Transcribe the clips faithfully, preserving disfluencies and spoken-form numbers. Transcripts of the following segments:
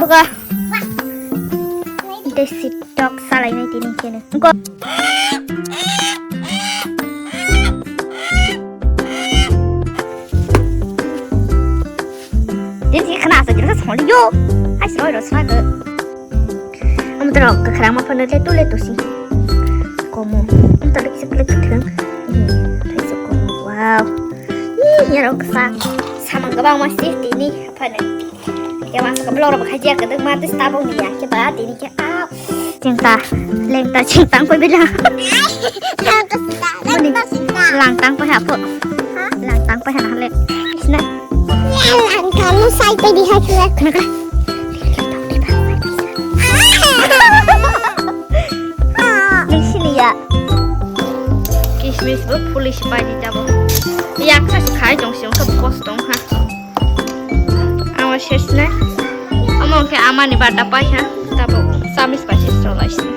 Wah. Desi tok salai nai tini kene. Go. Din si khana sa jira sa yo. Ai soi ro sa de. Am tro ka khrang ma phone le tu le tu si. Komo. Am tro ki se plek thang. Thai se komo. Wow. Ih, ya ro sa. Samang gabang ma si tini phone. Khe masa ka vlog rok khai dia kedeng ma tis tabung ni ya khe ba tini khe a. Chingta, lengta chingtang koi bila. Langta sita, langta sita. Langtang koi hapo. Ha? Langtang koi hana hale. Isna. Ya langta lu sai pe di hai khe. Kena kena. Ni sini ya. Kismis bo police pai di jabo. Yak sa khai jong siang ka bos tong ha. Amo sesne. Amo ke amani bata pai ha. Tabo samis pai ses cholai sne.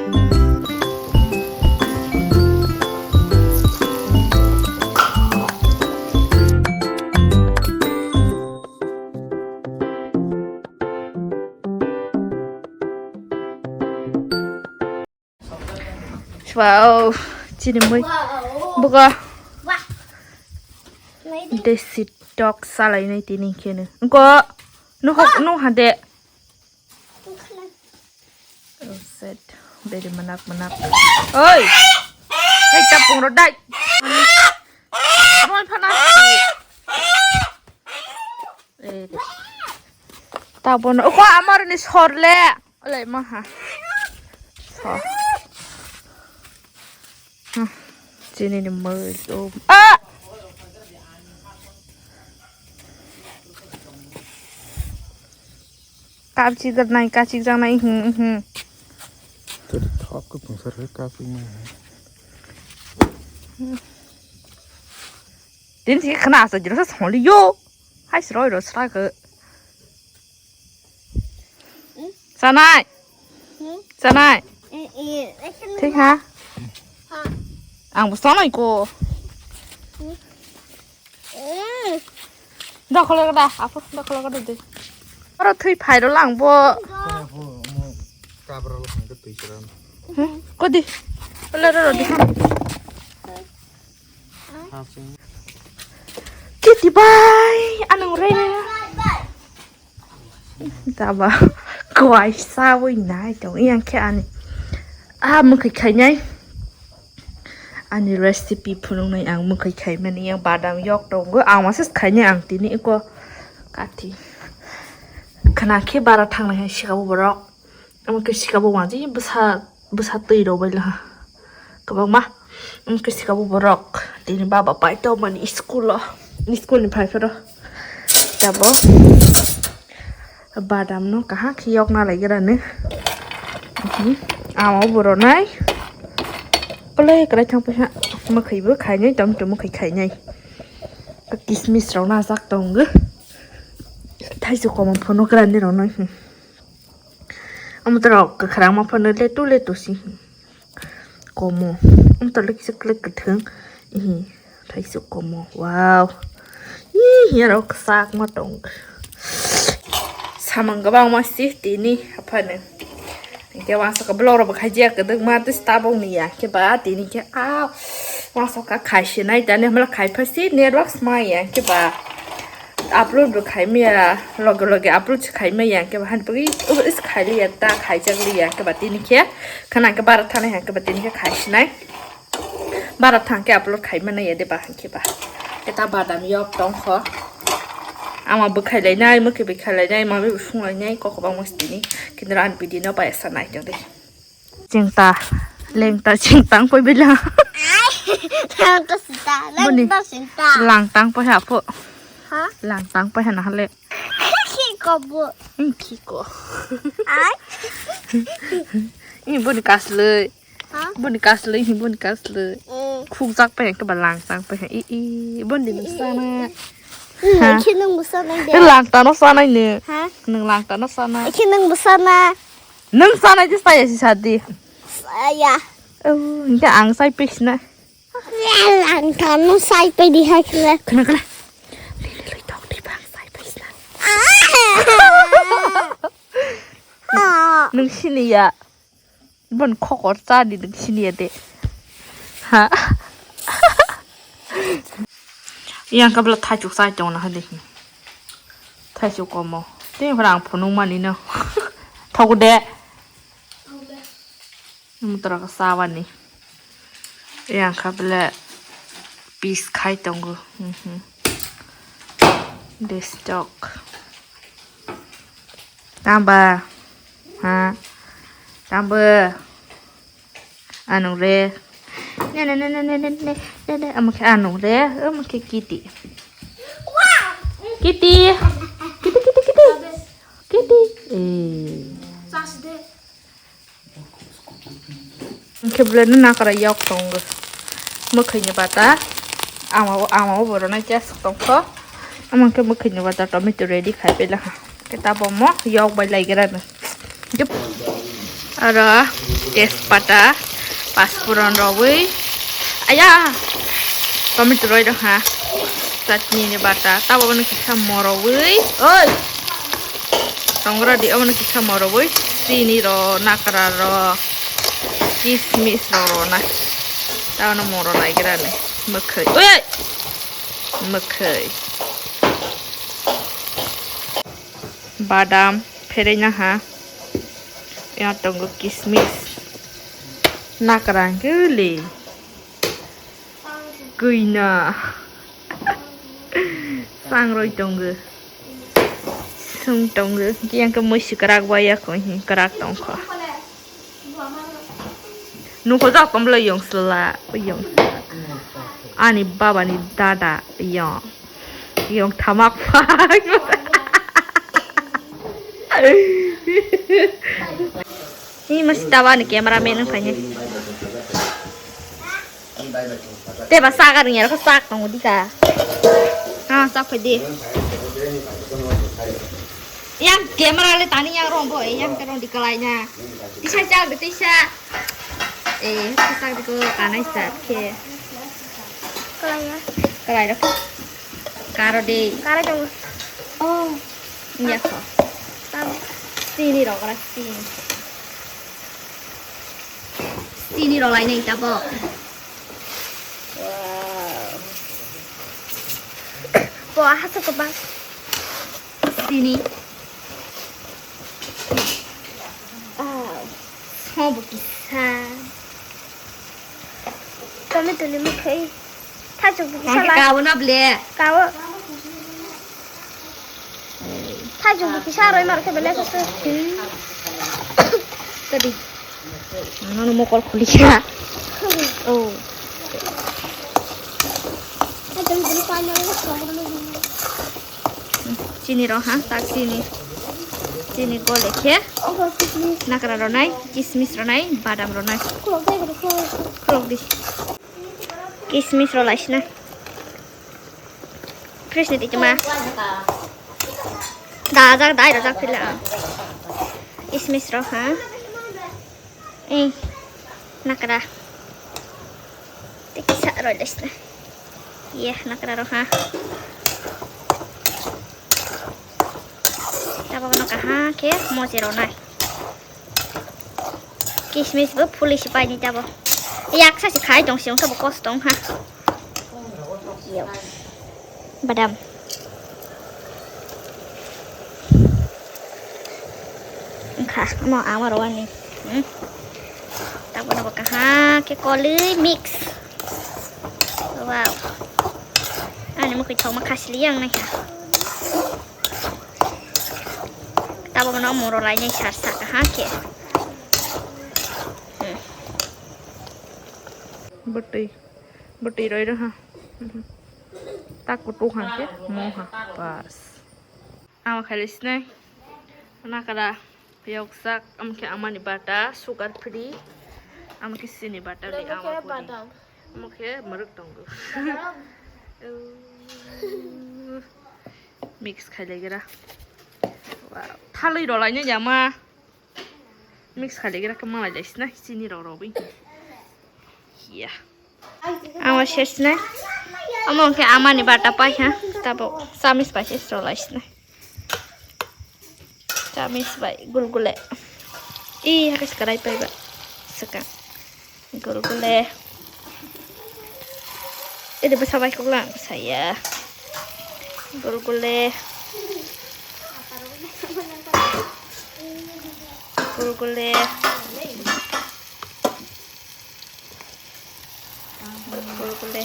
Wow, chini mui. Wow. Buka. Wah. Naidi. Desi tok salai nai tini kene. Ko, no hok, no hade. Oh, set. Beri manak, manak. Oi. Hei, tapung ro dai. Roi phana. Eh. Tabono. Ko amar ni sorle. Olai maha. So. Hmm. Chini ni mui. Ah! Kapchik jaknai, kapchik jaknai, hmm, hmm. Tadi thok ko pungsar ke kapchik mai. Din si khana asa jira sa songli yo. Hai sroi ro sra ke. Sanai. Hmm? Sanai. Eh, eh, eh, Thik ha? Ha. Ang bo sanai ko. Hmm. Mm. Dokholo kada, apo dokholo kada de. Oro thui phairo lang bo. Kaya pho, omo kabra lo hangke twi chwran. Hmm? Kodi. Ole ro ro de. Ha. Ha, sing. Kiti bai, anang re. Taba kwai sawi nai tong yang khe ani. Ah, mukhi khainai. Ani recipe phunuknai ang mukhi khaimani yang badam yok tongo. Ang masa khainai ang tini eko kathi. Khna khe bara thangnai hai sikabo borok. Amo khe sikabo wanji bwsa, bwsa twi rw bai laha. Kwbangma. Amo khe sikabo borok. Tini baba pai to mani school o. School ni phai phero. Tabo. Badam no kaham khe yokna lai gra ne. Mhm. Amo bo ronai. Pole krai thang pha. Mukhi bo khainai, tom tom mukhi khainai. Kismis rok na jak tongo. Thaisu komo phono gra ne ronai. Amo toro kwkhwrang ma phano letu letu si. Komo. Amo toro kisa kwlwi kwthwng. Ihi. Thaisu komo. Wow. Ih, yaro kwchak ma tong. Samang kwbangma si tini aphano. Hingke wansuk vlog rok bo khaijak kwdwkma tei tabuk ni ya. Khe ba tini khe a wansuk kha khai sinai tani hwnba khe khai pha si network sma ya. Khe ba upload bo khai maya, loge loge upload se khai maya, hingke ba hani bagwi obo is khai liya, ta khaijak liya, hingke ba tini khe khana hingke bara thani hingke ba tini khe khai sinai, bara thang khe upload khai mano ya de ba hingke ba. Eta badam yok tong kho, ama bwkhai lainai, mwkhwi bwkhai lainai, mami bo sung lainai, kok kwbangma se tini, kintu ani video no bai asa nai tong di. Chingta, lengta, chingtang poi bila. Ai, langta sita, boni langta sita. Langtang poi hapo. Ha? Langtang poi hana hale. Khiko bo. Hmm, khiko. Ai. Ini boni kasloi. Ha? Boni kasloi, ini boni kasloi. Mm. Khukjak poi ke ba langtang poi. I, i, boni sana. Hmm, ha? Khe nung bo sanai de. Langtano sanai ne. Ha? Nung langtano sanai. Khe nung bo sana. Nung sanai di saya si sadi. Saya. Oh, hingke ang sai pis na. Ang kanu sai pe di hai kena. Kena, kena. Lili lui tok di bang sai pis na. Ah. Nwng siniya. Bon khokor chani nwng siniya de. Ha? Yang kabla thaichuk chai tongna hadi. Thaichuk komo. Tei phara ang phunuk mani no. Thogo de. Mutra ka sawani. Yang kabla piece khai tongo. Mhm. Destok. Tamba. Ha. Tamba. Anung re. Ne, ne, ne. Amo khe anung re. Amo khe kiti. Kiti. Kiti, kiti, kiti. Kiti. Eh. Hwnkhe belai no nakara yok tongo. Mwkhwini bata. Ama o, ama o bo rwnai ches tongkho. Ama hwnkhe mwkhwini bata tomato ready khai pailakha. Khe tabok mo yok bai laigra no. Jup. Aro tejpata, paspuron rogwi. Aya! Tomato roi rokha. Chutney ni bata. Tabok no kisa morogwi. Oi! Tongra di obono kisa morogwi. Chini ro, nakra ro, kismis ro rona. Tabok no moro laigra ni. Mwkhwi. Oi! Mwkhwi. Badam pherei naha. Yang tongo kismis. Nakra hwnkhe le. Kwina. Sangroi tongo. Sung tongo. Yang ke musi kwrak bai ya ko hin kwrak tongkho. Nukho jak tong bwlai yong sla, yong sla. Ani baba ni dada yong. Yong thamak phai. Ni mas tawa ni camera man phai ni. Te ba saga ring ya ko sak tong di ka. Ah, sak phai di. Yang camera le tani yang rong bo, eh, yang terong di kalai na. Tisa chak de tisa. Eh, tisa de ko kanai sa ke. Kalai ya. Kalai ro. Karo de. Karo jong. Oh, iya ko. Tam. Sini ro kara sini. Sini ro lai nai tabo. Wow. Bo hasa ko ba. Sini. Wow. Sobo kisa. Tomato ni mwkhwi. Thaichuk bo kisa lai. Kawo na ble. Kawo. Thaichuk bo kisa roi mar khe belai khe. Tadi. Nono mokol khuli kha. Oh. Chini ro ha, tak chini. Chini gole khe. Nakra ronai, kismis ronai, badam ronai. Khulok di. Kismis ro laisna. Fridge ni tiki ma. Da jak, dai ro jak phila. Kismis ro ha. Eh, nakra. Tiki sa ro laisna. Ye, nakra ro ha. Tabok no kaha khe moje ronai. Kismis bo phuli se paini tabo. Yaksa se khai tong se wngkha bo kosto wngkha. Yo. Badam. Wngkha omo ama rwani. Hmm. Tabuk no bo kaha khe koli mix. Wow. Ani mokhe thokma khasili yang nai kha. Tabuk no moro lainai sar saka ha khe. Hmm. Bwtwi, bwtwi roi rw ha. Tak kutuk ha khe mo ha. Bas. Ama khaile sinai. Nakara yok sak, ama khe amani bata, sugar free. Ama khe sini bata le ama khe puri. Badam. Omo khe mwrwk tongo. Badam. Mix khai lai gra. Wow. Thalwi rw lainai ya ma. Mix khai lai gra khe malai lai sina chini rw rw bai. Ya. Ama se sina. Omo khe amani bata pai ha. Tabo chamis bai se rw lai sina. Chamis bai gul gule. I hake sikarai paiba. Saka. Gulgule. Ini bwsa bai kok lang saya. Gulgule. Gulgule. Gulgule.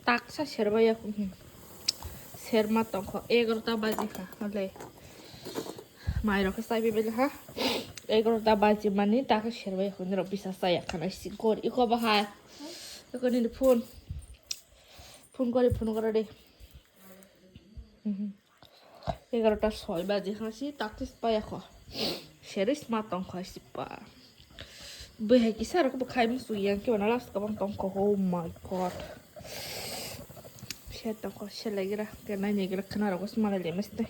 Taksa serbai ya. Serma tongkho, egarota baji kha, hole. Mairok khe chaibi bele ha. Egarota baji mani, takhe serbai ya, nirok bisa chaya khana si gor. Iko bahai. Iko nini phone. Phone gori, phone gori de. Mhm. Egarota soi baji kha si, takhe paya kho. Seris ma tongkho si pa. Bwihai kisa rok bo khai musu yang ke bana last kabang tongkho. Oh my God. Se tongkho, se legira. Ke nai negira khana rok smalai le mesti.